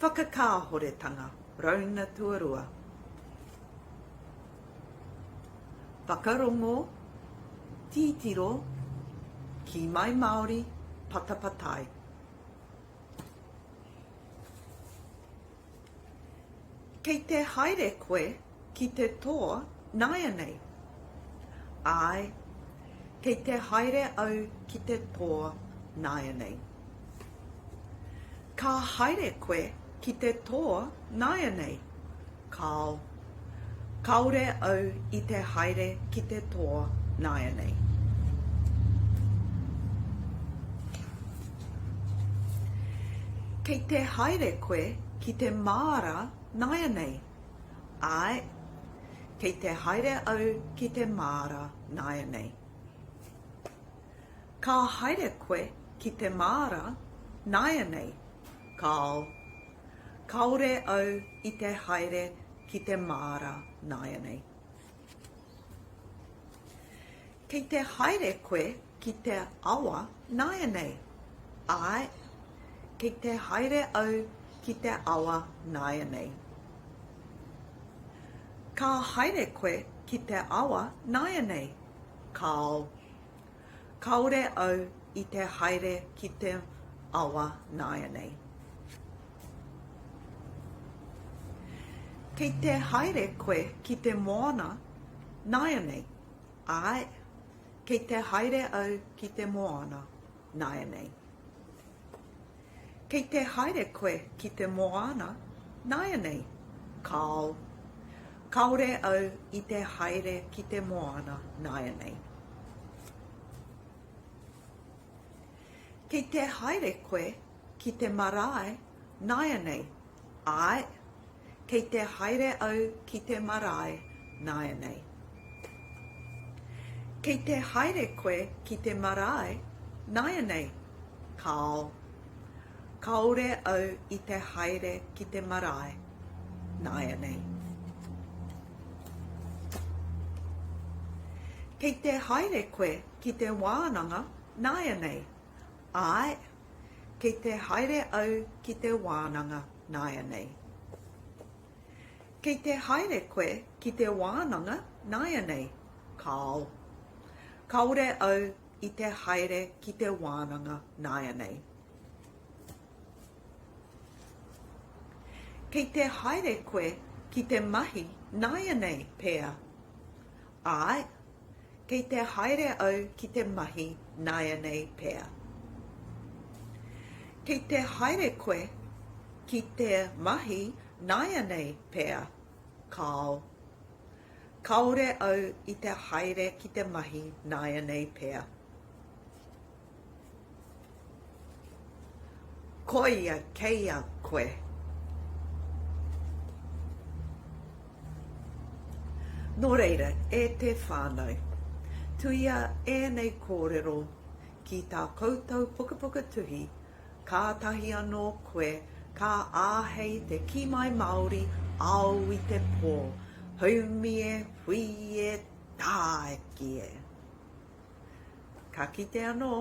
Whakakāhoretanga, rauna tuarua. Whakarongo, tītiro, kī mai Māori, patapatai. Kei te haere koe ki te tō nāianei? Āe, kei te haere au ki te tō nāianei. Ka haere koe ki te tō nāianei? Kāo. Kāore au i te haere ki te tō nāianei. Kei te haere koe ki te māra nāianei? Āe, kei te haere au ki te māra nāianei. Ka haere koe ki te māra nāianei? Kāo. Kāore au i te haere ki te māra nāianei. Kei te haere koe ki te awa nāianei? Āe, kei te haere au ki te awa nāianei. Ka haere koe ki te awa nāianei? Kāo. Kāore au i te haere ki te awa nāianei. Kei te haere koe ki te moana nāianei? Āe, kei te haere au ki te moana nāianei. Kei te haere koe ki te moana nāianei? Kāo. Kāore au i te haere ki te moana nāianei. Kei te haere koe ki te marae nāianei? Āe, kei te haere au ki te marae nāianei. Kei te haere koe ki te marae nāianei? Kāo. Kāore au i te haere ki te marae nāianei. Kei te haere koe ki te wānanga nāianei? Āe, kei te haere au ki te wānanga nāianei. Kei te haere koe ki te wānanga nāianei? Kāo. Kāore au i te haere ki te wānanga nāianei. Kei te haere koe ki te mahi nāianei pea? Āe, kei te haere au ki te mahi nāianei pea. Kei te haere koe ki te mahi nāianei pea? Kāo. Kāore au i te haere ki te mahi nāianei pea. Koia kei a koe. Nō reira, e te whānau, tuia ēnei kōrero ki tā koutou pukapuka tuhi, kātahi anō koe ka āhei te kī mai Māori ao i te pō, haumi e, hui e, tāiki e. Ka kite anō.